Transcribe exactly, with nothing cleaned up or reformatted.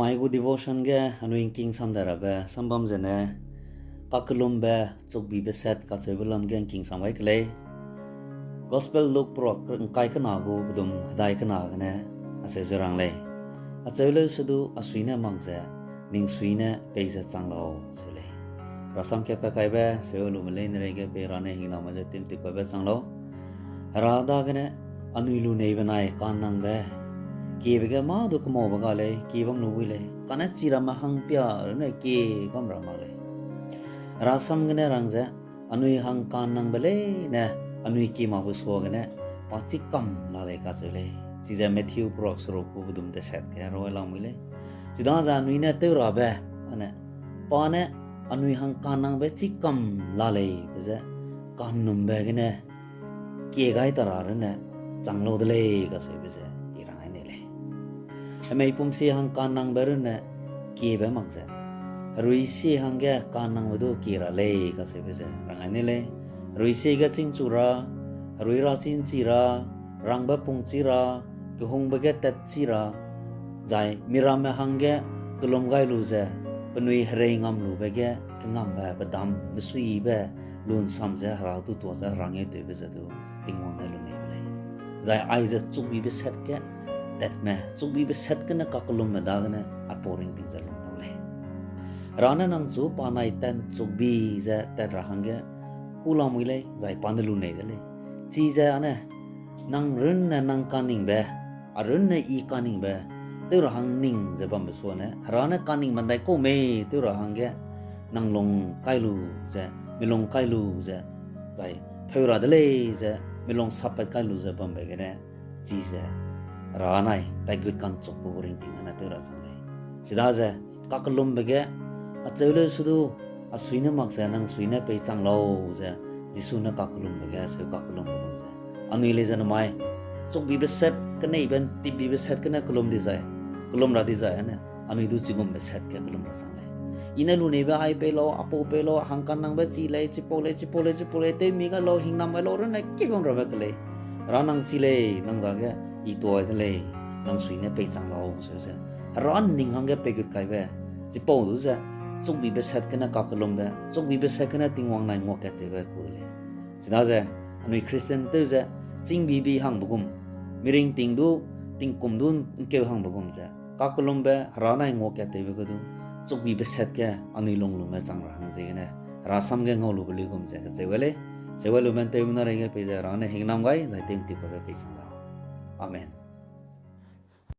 Mai gu devotion ge anui ’ngking sam dai rabe sam bam zene, kakellumbe chukbibe sat kacheube lam ge ’ngking sam gai ke lei. Gospel Luke peruak ’ngkai kena gu pedum hedai kena gene acheu ze rang lei: Acheu leu sedu a sui ne mak ze ning sui ne pei ze chang lau, seu lei. Rasam kepat kaibe seu lume leine reige pei Hera ne hingname ze timtip kaibe chang lau. Hera dagene anui lunei benai kannangbe, kiebe ge mâ du kemaube ga lei, kie bam lu bui lei, kane chi ramme hangpia runne kie bam ra mak lei. Rasam gene rang ze, anui hang kannangbe leine anui kie makbe suagene pa chî kam la lei kacheu lei. Chize Matthew peruak seruk gu pedum tesat ge rui lamui lei. Chidaze anui ne tew rabe, ane, pa ne anui hang kannangbe chî kam la lei be ze, kannumbe gene kie gai ta ra runne chang lau de lei kacheube ze i rang ai nei lei. Hemei pumsie hang kannangbe runne kiebe mak ze, herui sie hangge kannangbe du kie ra lei kacheube ze rang ai nei lei. Herui sie ge chîngchu ra, herui ra chîngchi ra, rangbe pungchi ra, kehungbe ge tatchi ra, zai miramme hangge kellum gai lu ze, penui herei ngam lube ge kengambe pedam mesuibe lunsam ze Hera du tuâ ze Hera ngeu tewbe ze du Tingwang ne lunei be lei. Zai aize chukbibe sat ge tatme, chukbibe sat gene kakellumme dagene aipau ringting ze lung tau lei. Hera ne nang chu pa nai tan chukbi ze tat ra hangge ku lamui lei, zai pa ne lunei de lei. Chize ane, nang runne nang kaningbe, a runne i kaningbe, tew ra hang ning ze bambe suane, Hera ne kaning mandai kau mei tew ra hangge, nang lung kai lu ze, mi lung kai lu ze, zai pheu ra de lei ze, mi lung sappat kai lu ze bambe gene, chize Hera nai taigut ka'nchukbe gu ringting ane tew ra sang lei. Chidaze, kakellumbe ge, acheu leu sedu, a sui ne mak ze nang sui ne pei chang lau ze, Jisu ne kakellumbe ge seu kakellumbe gum ze, anui lei ze namai chukbibe sat, keneibe ’ntipbibe sat gene kellum dizai, kellum ra dizai ane, anui du chigumbe sat ge kellum ra sang lei. I ne luneibe ai pei lau, apau pei lau, hang kannangbe chi lei, chipau lei, chipau lei, chipau lei, tewmi gai lau, hingnam gai lau, runne kibam rabe ke lei. Hera nang chi lei, nang dage i tuâ de lei, nang sui ne pei chang lau seu ze, Hera ning hangge peigut kaibe, chipau du ze, chukbibe sat gene kakellumbe, chukbibe sat gene Tingwang nai nguakatewbe ku de lei. Chidaze, anui Christian tew ze, chîngbibi hangbe gum, miringting du, tingkum du ’ngkeu hangbe gum ze, kakellumbe Hera nai nguakatewbe ge du, chukbibe sat ge anui lunglume chang ra hang ziegene, Herasam ge ngau lube luigum ze kacheu gai lei. Cheu gai lume ’nteumena reige peize Hera ne hingnam gai zai tew ’ntipbe pei chang lau. Amen.